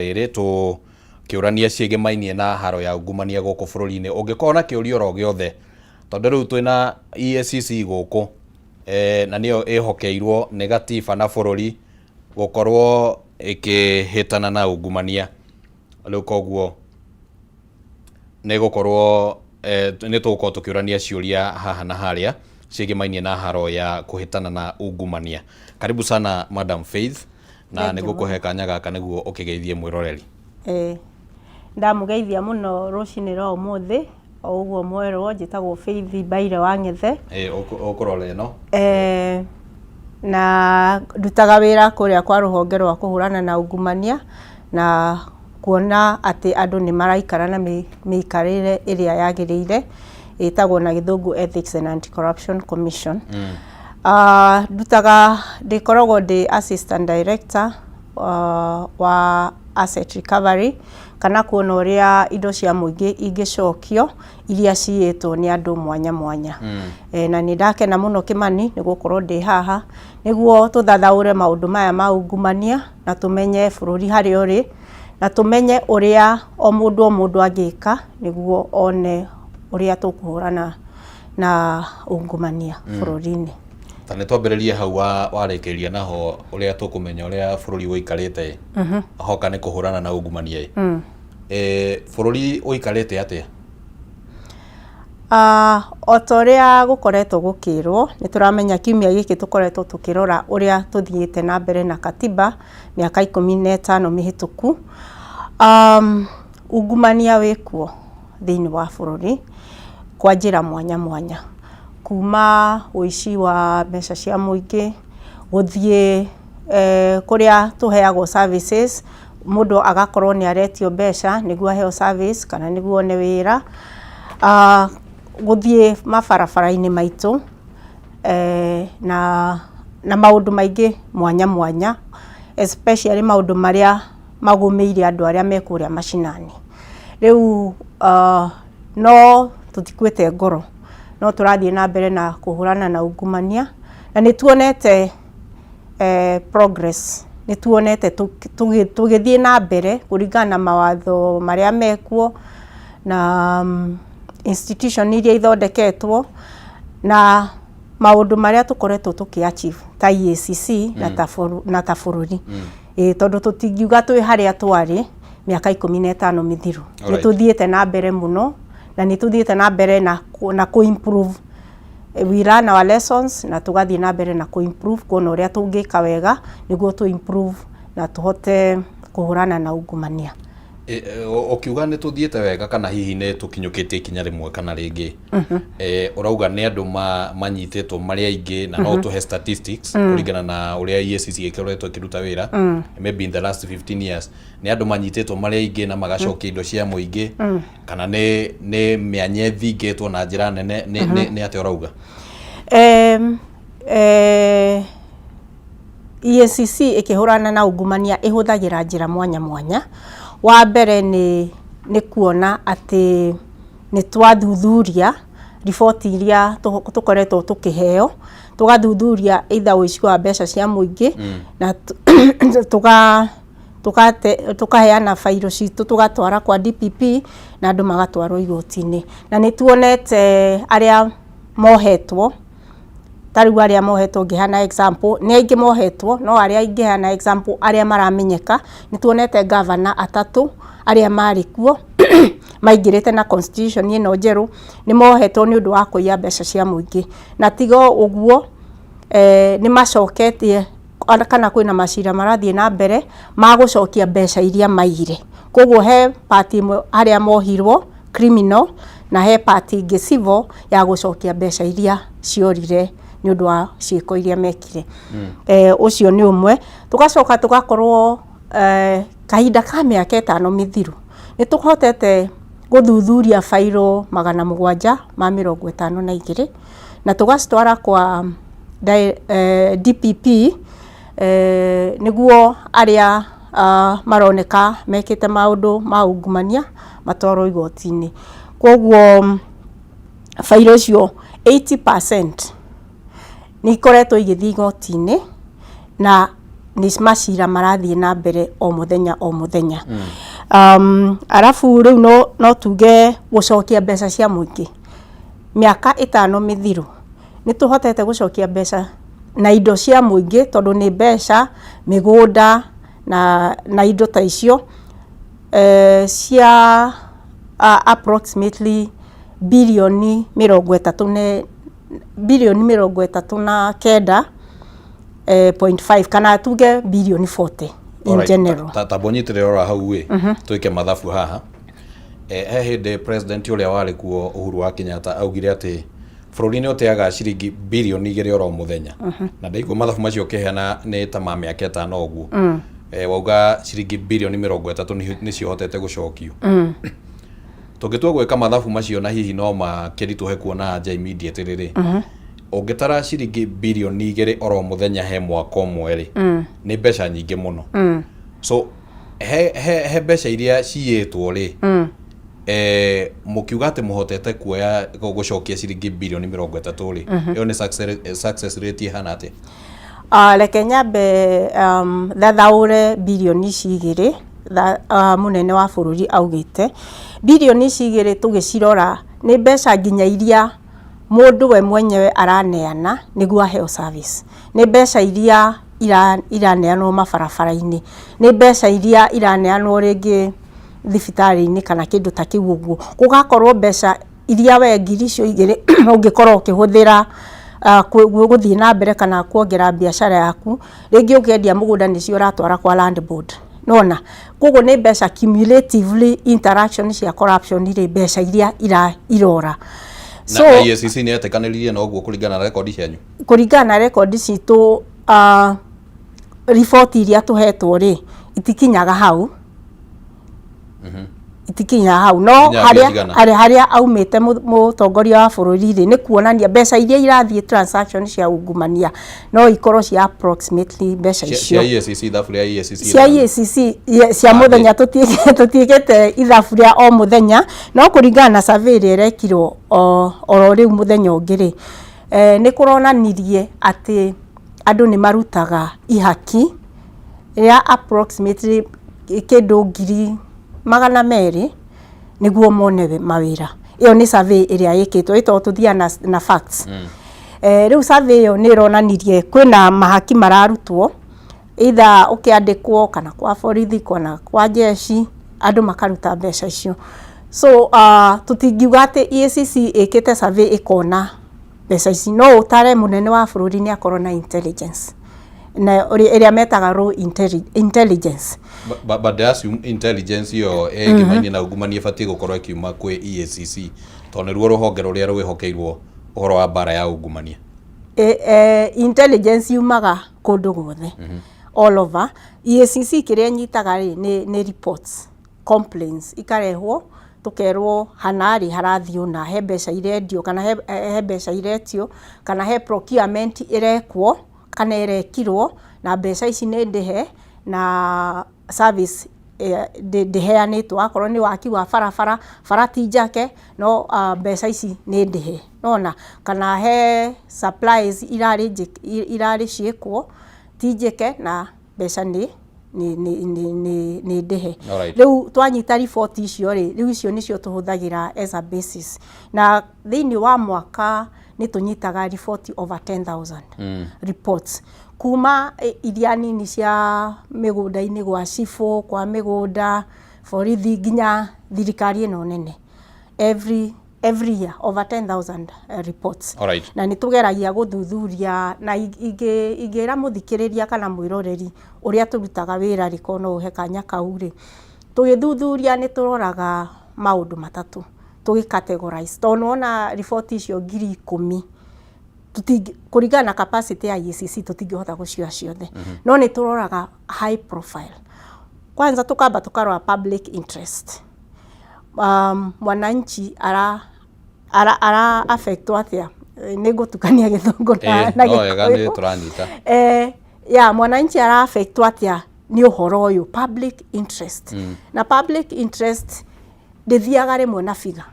Rĩrĩ tũkĩũrania ciĩgĩmainie na haro ya ungumania gũkũ bũrũri-inĩ. Ũngĩkorwo na kĩũria oro gĩothe, tondũ rĩu twĩna EACC gũkũ na nĩyo ĩhokeirwo nĩ gatiba na bũrũri gũkorwo ĩkĩhĩtana na ungumania. Rĩu koguo nĩ gũkorwo nĩ tũgũkorwo tũkĩũrania ciũria haha na harĩa ciĩgĩmainie na haro ya kũhĩtana na ungumania. Karibu sana, Madam Faith, na nĩ ngũkũhe kanya gaka nĩguo ũkĩgeithie mwĩroreri. Ĩĩ, ndamũgeithia mũno rũcinĩ rwa ũmũthĩ. O ũguo mwerwo, njĩtagwo Faith Mbaire wa Ng'ethe. Ĩĩ, ũkũrora ĩno. Na ndutaga wĩra kũrĩa kwa rũhonge rwa kũhũrana na ungumania na kuona atĩ andũ nĩ maraikara na mĩikarĩre ĩrĩa yagĩrĩire, ĩtagwo na Gĩthũngũ Ethics and Anti-Corruption Commission. Ndutaga, ndĩkoragwo ndĩ assistant director wa asset recovery, kana kuona ũrĩa indo cia mũingĩ ingĩcokio iria ciyĩtwo nĩ andũ mwanya mwanya. Na nĩ ndakena mũno, Kĩmani, nĩ gũkorwo ndĩ haha nĩguo tũthathaũre maũndũ maya ma ungumania na tũmenye bũrũri harĩa ũrĩ na tũmenye ũrĩa o mũndũ o mũndũ angĩka nĩguo one ũrĩa tũkũhũrana na ungumania bũrũri-inĩ. Ta nĩ twambĩrĩrie hau warĩkĩria naho, ũrĩa tũkũmenya ũrĩa bũrũri ũikarĩte hoka nĩ kũhũrana na ungumania. Bũrũri ũikarĩte atĩa? O ta ũrĩa gũkoretwo gũkĩrwo, nĩ tũramenya kiumia gĩkĩ tũkoretwo tũkĩrora ũrĩa tũthiĩte na mbere na katiba mĩaka 15 mĩhĩtũku. Ungumania wĩkuo thĩinĩ wa bũrũri kwa njĩra mwanya mwanya, kuma ũici wa mbeca cia mũingĩ, gũthiĩ kũrĩa tũheagwo services, mũndũ agakorwo nĩ aretio mbeca nĩguo aheo service kana nĩguo one wĩra, gũthiĩ mabarabara-inĩ maitũ na maũndũ maingĩ mwanya mwanya, especially maũndũ marĩa magũmĩire andũ arĩa me kũrĩa macinani. Rĩu no tũtikuĩte ngoro, no tũrathiĩ na mbere na kũhũrana na ungumania na nĩ tuonete progress, nĩ tuonete tũgĩthiĩ na mbere kũringana na mawatho marĩa mekuo na institution iria ithondeketwo na maũndũ marĩa tũkoretwo tũkĩ achieve ta EACC na ta bũrũri. Ĩĩ, tondũ tũtingiuga twĩ harĩa twarĩ mĩaka 15 mĩthiru. Nĩ tũthiĩte na mbere mũno na nĩ tũthiĩte na mbere na kũ improve. We learn our lessons na tũgathiĩ na mbere na kũ improve, kuona ũrĩa tũngĩka wega nĩguo tũ improve na tũhote kũhũrana na ungumania. Ũkiuga nĩ tũthiĩte wega kana hihi nĩ tũkinyũkĩtie ikinya rĩmwe kana rĩngĩ, ũrauga nĩ andũ manyitĩtwo marĩ aingĩ, na no tũhe statistics kũringana na ũrĩa EACC ĩkoretwo ĩkĩruta wĩra maybe in the last 15 years, nĩ andũ manyitĩtwo marĩ aingĩ na magacokia indo cia mũingĩ, kana nĩ mĩanya ĩthingĩtwo na njĩra nene, nĩ atĩa ũrauga? EACC ĩkĩhũrana na ungumania ĩhũthagĩra njĩra mwanya mwanya. Wa mbere nĩ kuona atĩ nĩ twathuthuria riboti iria tũkoretwo tũkĩheo, tũgathuthuria either ũici wa mbeca cia mũingĩ na tũkaheana bairo citũ, tũgatwara kwa DPP na andũ magatwarwo igoti-inĩ. Na nĩ tuonete arĩa mohetwo, ta rĩu arĩa mohetwo ngĩheana example, nĩ aingĩ mohetwo, no arĩa ingĩheana example arĩa maramenyeka, nĩ tuonete gavana atatũ arĩa marĩ kuo maingĩrĩte na constitution ĩno njerũ nĩ mohetwo nĩ ũndũ wa kũiya mbeca cia mũingĩ. Na tiga ũguo, nĩ macoketie kana kwĩna macira marathiĩ na mbere ma gũcokia mbeca iria maiyire. Koguo he part ĩmwe arĩa mohirwo criminal na he part ĩngĩ civil ya gũcokia mbeca iria ciorire nĩ ũndũ wa ciĩko iria mekire. Ũcio nĩ ũmwe. Tũgacoka tũgakorwo kahinda ka mĩaka 5 mĩthiru nĩ tũhotete gũthuthuria bairo 752 na tũgacitwara kwa DPP nĩguo arĩa maroneka mekĩte maũndũ ma ungumania matwarwo igoti-inĩ. Koguo bairo icio 80% nĩ ikoretwo igĩthiĩ igoti-inĩ na Nĩ macira marathiĩ na mbere o mũthenya o mũthenya. Arabu rĩu no tuge gũcokia mbeca cia mũingĩ, mĩaka 5 mĩthiru nĩ tũhotete gũcokia mbeca na indo cia mũingĩ, tondũ nĩ mbeca, mĩgũnda na indo ta icio cia approximately birioni 30 ne birioni 39 point five, kana tuge birioni 40 in general. Tamba ũnyitĩrĩre oro hau ĩ, twĩke mathabu haha. He hĩndĩ president ũrĩa warĩ kuo Uhuru wa Kenyatta augire atĩ bũrũri nĩ ũteaga ciringi birioni 2 oro mũthenya, na ndaigua mathabu macio ũkĩheana nĩ ta ma mĩaka 5 ũguo. Wauga ciringi birioni 30 nĩcio hotete gũcokio. Tũngĩtua gwĩka mathabu macio, na hihi no makĩritũhe kuona anja immediately rĩ, ũngĩtara ciringi birioni 2 oro mũthenya he mwaka ũmwe rĩ, nĩ mbeca nyingĩ mũno. So he mbeca iria ciyĩtwo rĩ, mũkiuga atĩ mũhotete kuoya gũcokia ciringi birioni 30 rĩ, ĩyo nĩ success rate ĩhana atĩa? Reke nyambe thathaũre birioni ici igĩrĩ mũnene wa bũrũri augĩte. Birioni ici igĩrĩ tũgĩcirora nĩ mbeca nginya iria mũndũ we mwenyewe araneana nĩguo aheo service, nĩ mbeca iria iraneanwo mabarabara-inĩ, nĩ mbeca iria iraneanwo rĩngĩ thibitarĩ-inĩ kana kĩndũ ta kĩu ũguo. Gũgakorwo mbeca iria we ngiri icio igĩrĩ ũngĩkorwo ũkĩhũthĩra gũthiĩ na mbere kana kuongera biacara yaku, rĩngĩ ũkĩendia mũgũnda nĩcio ũratwara kwa land board nona. Koguo nĩ mbeca cumulatively, interaction cia corruption rĩ, mbeca iria irora. So na EACC nĩ yetĩkanĩririe na ũguo kũringana na rekondi cianyu? Kũringana na rekondi citũ, riboti iria tũhetwo rĩ, itikinyaga hau, itikinyaga hau, no Ikinyaga harĩa cigana? harĩa aumĩte mũtongoria wa bũrũri rĩ, nĩ kuonania mbeca iria irathiĩ transaction cia ungumania no ikorwo cia approximately mbeca icio. Cia EACC, ithabu rĩa EACC? Cia EACC cia mũthenya, tũtiĩkĩte ithabu rĩa o mũthenya, no kũringana na survey ĩrĩa ĩrekirwo oro rĩu mũthenya ũngĩ rĩ, nĩ kũronanirie atĩ andũ nĩ marutaga ihaki rĩa approximately kĩndũ 200,000 nĩguo mone mawĩra. Ĩyo nĩ survey ĩrĩa ĩkĩtwo ĩtondũ tũthiaga na facts. Rĩu survey ĩyo nĩ ĩronanirie kwĩna mahaki mararutwo, either ũkĩandĩkwo kana kwa borithi kana kwa jeshi, andũ makaruta mbeca icio. So tũtingiuga atĩ EACC ĩkĩte survey ĩkona mbeca ici, no ũtare mũnene wa bũrũri nĩ akorwo na intelligence na ĩrĩa metaga raw intelligence. But I assume intelligence ĩyo ĩgĩmainie na ungumania ĩbatiĩ gũkorwo ĩkiuma kwĩ EACC, tondũ nĩruo rũhonge rũrĩa rwĩhokeirwo ũhoro wa mbara ya ungumania. Intelligence yumaga kũndũ guothe, all over. EACC kĩrĩa ĩnyitaga rĩ, nĩ reports, complaints ikarehwo, tũkerwo hana rĩ harathiĩ ũna, he mbeca irendio kana he mbeca iretio kana he procurement ĩrekwo kana ĩrekirwo na mbeca ici nĩ ndĩhe na service ndĩheanĩtwo. Akorwo nĩ waki wa barabara, bara ti njake no mbeca ici nĩ ndĩhe nona, kana he supplies irarĩ ciĩkwo ti njĩke na mbeca nĩ ndĩhe. Rĩu twanyita riboti icio rĩ, rĩu icio nĩcio tũhũthagĩra as a basis, na thĩinĩ wa mwaka nĩ tũnyitaga riboti over 10,000 reports, kuma iria nini cia mĩgũnda-inĩ gwa cibũ, kwa mĩgũnda, borithi, nginya thirikari ĩno nene. Every year over 10,000 reports. Na nĩ tũgeragia gũthuthuria na ingĩra mũthikĩrĩria kana mwĩroreri ũrĩa tũrutaga wĩra rĩ, korwo no ũhe kanya kau rĩ, tũgĩthuthuria nĩ tũroraga maũndũ matatũ tũgĩ categorize, tondũ nĩwona riboti icio 10,000, kũringana na capacity ya EACC tũtingĩhota gũcioya ciothe, no nĩ tũroraga high profile kwanza, tukamba tukarora public interest, mwananchi ara affectwo atĩa. Nĩ ngũtukania gĩthũngũ na, na no wega nĩ Gĩkũyũ. Tũranyita. Ya mwananchi ara affectwo atĩa nĩ ũhoro ũyũ, public interest. Na public interest ndĩthiaga rĩmwe na figure,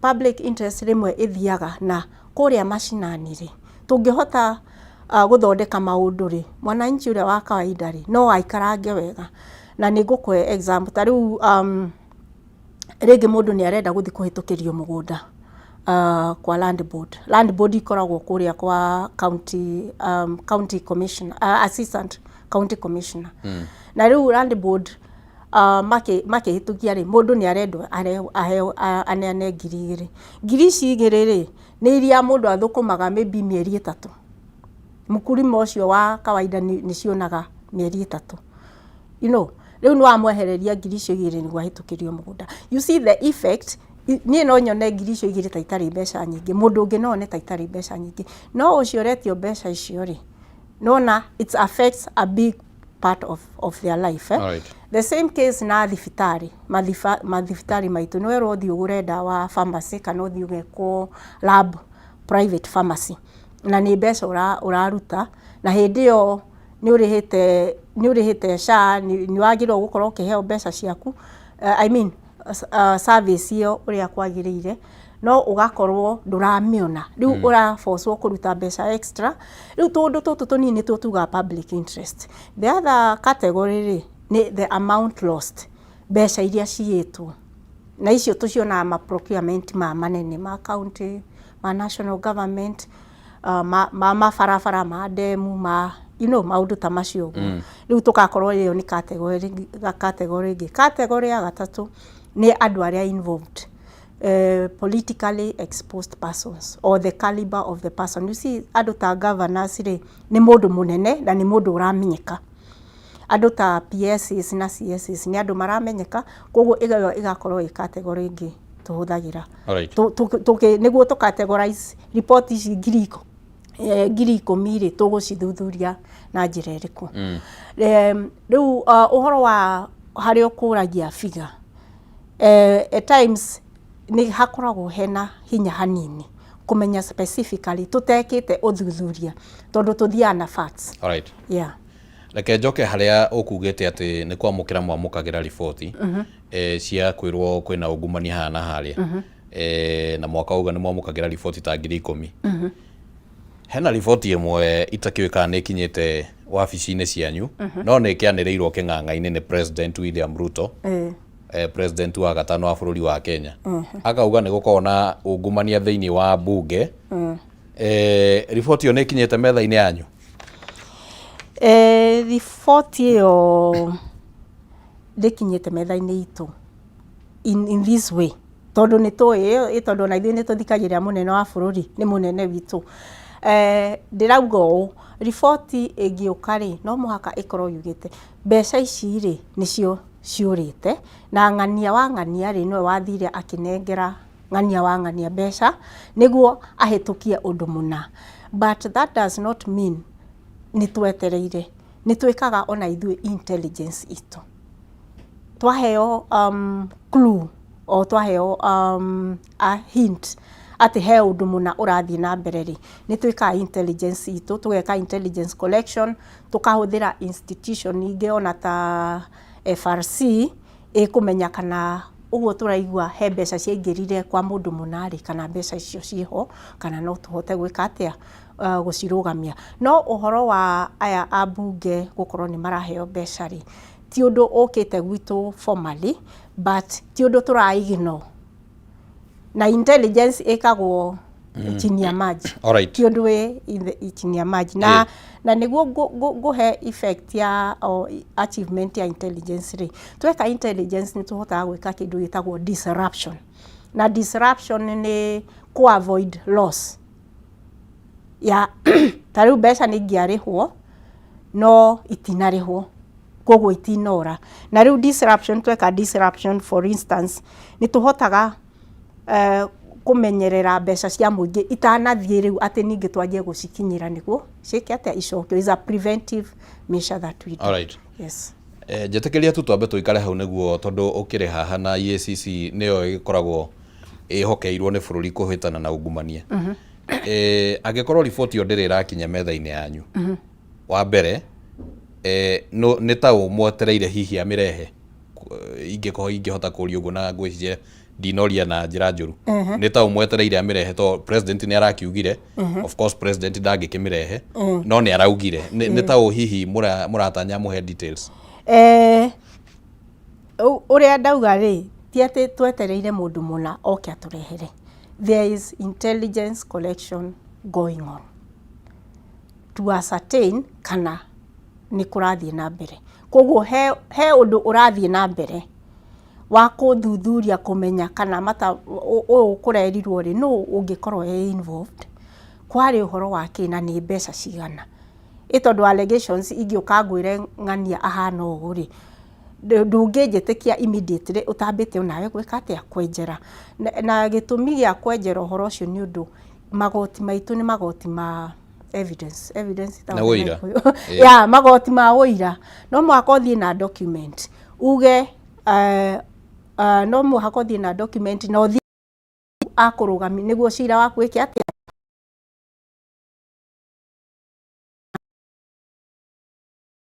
public interest rĩmwe ĩthiaga na kũrĩa macinani rĩ, tũngĩhota Gũthondeka maũndũ rĩ, mwananchi ũrĩa wa kawaida rĩ, no aikarange wega. Na nĩ ngũkũhe example, ta rĩu rĩngĩ mũndũ nĩ arenda gũthiĩ kũhĩtũkĩrio mũgũnda kwa land board. Land board ikoragwo kũrĩa kwa county, county commissioner, assistant county commissioner. Na rĩu land board makĩhĩtũkia rĩ, mũndũ nĩ arendwo aheo aneane 2,000. 2,000 rĩ, nĩ iria mũndũ athũkũmaga maybe mĩeri 3. Mkulima ũcio wa kawaida nĩ cionaga mĩeri 3. Rĩu nĩ wamwehereria 2,000 nĩguo ahĩtũkĩrio mũgũnda. You see the effect, niĩ no nyone 2,000 ta itarĩ mbeca nyingĩ, mũndũ ũngĩ no one ta itarĩ mbeca nyingĩ. No ũcio ũretio mbeca icio rĩ, nona it affects a big part of their life. Eh? The same case na thibitarĩ, mathibitarĩ maitũ, nĩ werwo ũthiĩ ũgũre ndawa pharmacy kana ũthiĩ ũgekwo lab private pharmacy. Na nĩ mbeca ũraruta, na hĩndĩ ĩyo nĩ ũrĩhĩte SHA, nĩ wagĩrĩirwo gũkorwo ũkĩheo mbeca ciaku, I mean service ĩyo ũrĩa kwagĩrĩire, no ũgakorwo ndũramĩona. Rĩu ũrabocwo kũruta mbeca extra. Rĩu tũũndũ tũtũ tũnini nĩtuo tugaga public interest. The other category rĩ, nĩ the amount lost, mbeca iria ciyĩtwo. Na icio tũcionaga ma procurement ma manene ma county, ma national government, ma mabarabara, ma ndemu, ma maũndũ ta macio ũguo. Rĩu tũgakorwo ĩyo nĩ category ĩngĩ. Category ya gatatũ nĩ andũ arĩa involved. Politically exposed persons or the caliber of the person. You see, andũ ta governors rĩ, nĩ mũndũ mũnene na nĩ mũndũ ũramenyeka. Andũ ta PSs na CSs nĩ andũ maramenyeka, koguo ĩyo ĩgakorwo ĩ category ĩngĩ tũhũthagĩra. Nĩguo tũ categorize report ici 10,000 rĩ, tũgũcithuthuria na njĩra ĩrĩkũ? Rĩu ũhoro wa harĩa ũkũragia figure, at times nĩ hakoragwo hena hinya hanini kũmenya specifically tũtekĩte ũthuthuria, tondũ tũthiaga na facts. Yeah. Reke njoke harĩa ũkugĩte atĩ nĩ kwamũkĩra mwamũkagĩra riboti cia kwĩrwo kwĩna ungumania haha na harĩa, na mwaka uga nĩ mwamũkagĩra riboti ta 10,000. Hena riboti ĩmwe itakĩũĩ kana nĩ ĩkinyĩte wabici-inĩ cianyu, no nĩ ĩkĩanĩrĩirwo kĩng'ang'a-inĩ nĩ President William Ruto, president wa gatano wa bũrũri wa Kenya, akauga nĩ gũkoragwo na ungumania thĩinĩ wa bunge. Riboti ĩyo nĩ ĩkinyĩte metha-inĩ yanyu? Riboti ĩyo ndĩkinyĩte metha-inĩ itũ in this way, tondũ nĩ tũĩ, tondũ ona ithuĩ nĩ tũthikagĩrĩria mũnene wa bũrũri, nĩ mũnene witũ. Ndĩrauga ũũ, riboti ĩngĩũka rĩ, no mũhaka ĩkorwo yugĩte mbeca ici rĩ, nĩcio ciũrĩte, na ng'ania wa ng'ania rĩ, nĩwe wathire akĩnengera ng'ania wa ng'ania mbeca nĩguo ahĩtũkie ũndũ mũna. But that does not mean nĩ twetereire. Nĩ twĩkaga ona ithuĩ intelligence itũ. Twaheo clue o twaheo a hint atĩ he ũndũ mũna ũrathiĩ na mbere rĩ, nĩ twĩkaga intelligence itũ, tũgeka intelligence collection, tũkahũthĩra institution ingĩ ona ta FRC ĩkũmenya kana ũguo tũraigua he mbeca ciaingĩrire kwa mũndũ mũna rĩ, kana mbeca icio ciĩho, kana no tũhote gwĩka atĩa, gũcirũgamia. No ũhoro wa aya ambunge gũkorwo nĩ maraheo mbeca rĩ, ti ũndũ ũkĩte gwitũ formally, but ti ũndũ tũra ignore. Na intelligence ĩkagwo chini ya maji. Ti ũndũ wĩ chini ya maji. Na nĩguo ngũhe effect ya o achievement ya intelligence rĩ, tweka intelligence nĩ tũhotaga gwĩka kĩndũ gĩtagwo disruption. Na disruption nĩ kũ avoid loss ya ta rĩu mbeca nĩ ingĩarĩhwo no itinarĩhwo, koguo itinora. Na rĩu disruption, tweka disruption, for instance, nĩ tũhotaga kũmenyerera mbeca cia mũingĩ itanathiĩ rĩu atĩ ningĩ twanjie gũcikinyĩra nĩguo ciĩke atĩa, icokio. Is a preventive measure that we do. Yes. Njĩtĩkĩria tu twambe tũikare hau nĩguo, tondũ ũkĩrĩ haha na EACC nĩyo ĩgĩkoragwo ĩhokeirwo nĩ bũrũri kũhĩtana na ungumania. Angĩkorwo riboti ĩyo ndĩrĩ ĩrakinya metha-inĩ yanyu, wa mbere, nĩ ta ũ mwetereire hihi amĩrehe? Ingĩkorwo ingĩhota kũria ũguo, na ngwĩciria Ndinoria na njĩra njũru. Nĩ ta ũmwetereire amĩrehe to president nĩ arakiugire. Of course president ndangĩkĩmĩrehe no nĩ araugire. Nĩ ta ũ hihi mũratanya mũhe details? Ũrĩa ndauga rĩ, ti atĩ twetereire mũndũ mũna oke atũrehere. There is intelligence collection going on to ascertain kana nĩ kũrathiĩ na mbere. Koguo he ũndũ ũrathiĩ na mbere wa kũthuthuria kũmenya kana mata ũũ kũrerirwo rĩ, nũ ũngĩkorwo e involved, kwarĩ ũhoro wa kĩ na nĩ mbeca cigana. Ĩ tondũ allegations ingĩũka ngwĩre ng'ania ahana ũũ rĩ, ndũngĩnjĩtĩkia immediately ũtambĩte onawe gwĩka atĩa, kwenjera. Na gĩtũmi gĩa kwenjera ũhoro ũcio nĩ ũndũ magoti maitũ nĩ magoti ma evidence. Evidence Na ũira. Ya magoti ma ũira. No mũhaka ũthiĩ na document uge, no mũhaka ũthiĩ na document na ũthiĩ akũrũgamia nĩguo cira waku wĩke atĩa,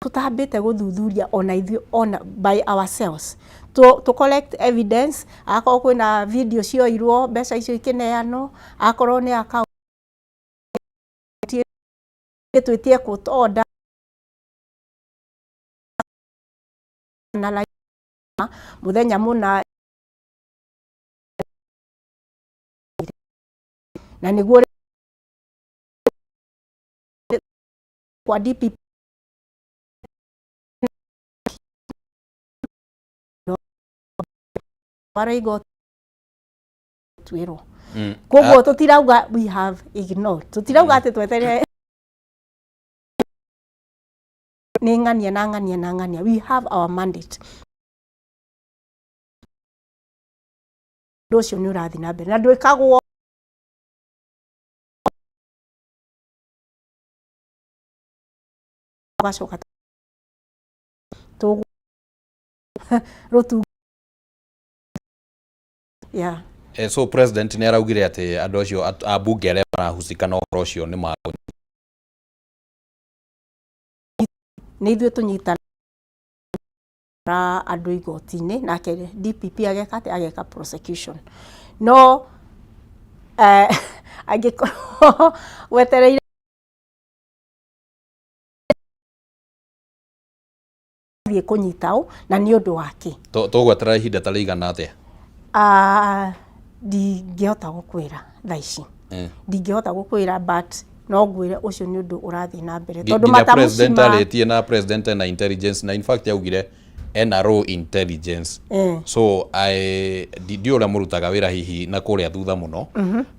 tutambĩte gũthuthuria ona ithuĩ ona by ourselves to collect evidence. Akorwo kwĩna video cioirwo mbeca icio ikĩneanwo, akorwo nĩ account twĩtie court order na mũthenya mũna na nĩguo kwa DPP igoti twĩrwo. Koguo tũtirauga we have ignored, tũtirauga atĩ tweterere nĩ ng'ania na ng'ania na ng'ania. We have our mandate. Ũndũ ũcio nĩ ũrathiĩ na mbere na ndwĩkagwo tũgacoka rũtu yeah. So president nĩ araugire atĩ andũ acio ambunge arĩa marahusika na ũhoro ũcio nĩ makũnyitwo. Nĩ ithuĩ tũnyitanaga andũ igoti-inĩ, nake DPP ageka atĩ ageka prosecution. No angĩkorwo wetereire thiĩ kũnyita ũ na nĩ ũndũ wa kĩ. Tũgweterera ihinda ta rĩigana atĩa? Ndingĩhota gũkwĩra thaa ici. Ndingĩhota gũkwĩra, but no ngwĩre ũcio nĩ ũndũ ũrathiĩ na mbere tondũ nginya matamuci president arĩtie na president ena intelligence na in fact augire ena raw intelligence. So I ndiũĩ ũrĩa mũrutaga wĩra hihi na kũrĩa thutha mũno,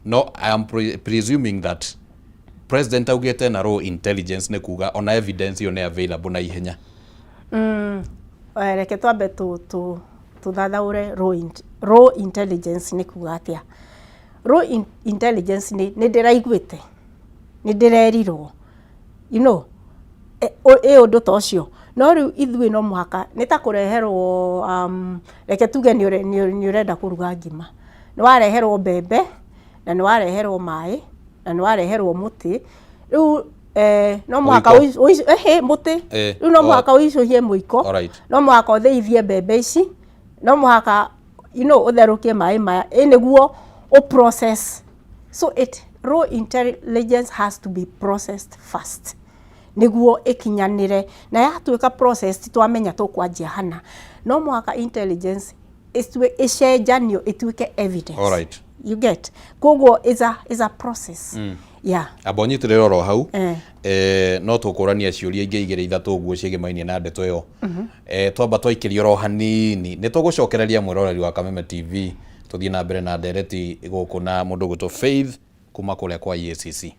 no I am presuming that president augĩte ena raw intelligence nĩ kuga ona evidence ĩyo nĩ available na ihenya. Reke twambe tũthathaũre raw intelligence nĩ kuga atĩa. Raw intelligence nĩ ndĩraiguĩte, nĩ ndĩrerirwo, ĩ ũndũ ta ũcio. No rĩu ithuĩ no mũhaka nĩ ta kũreherwo, reke tuge nĩ ũrenda kũruga ngima, nĩ wareherwo mbembe na nĩ wareherwo maĩ na nĩ wareherwo mũtĩ. Rĩu no mũhaka mũtĩ, rĩu no mũhaka ũicũhie mũiko, no mũhaka ũthĩithie mbembe ici, no mũhaka ũtherũkie maĩ maya ĩ nĩguo ũ process. So it raw intelligence has to be processed first nĩguo ĩkinyanĩre, na yatuĩka processed twamenya tũkwanjia hana. No mũhaka intelligence ĩcenjanio ĩtuĩke evidence. You get? Koguo is a process. Yeah. Amba ũnyitĩrĩre oro hau. No tũkũrania ciũria ingĩ igĩrĩ ithatũ ũguo ciĩgĩmainie na ndeto ĩyo. Twamba twaikĩria oro hanini nĩ tũgũcokereria mwĩroreri wa Kameme TV tũthiĩ na mbere na ndereti gũkũ na mũndũ ũgwĩtwo Faith kuma kũrĩa kwa EACC.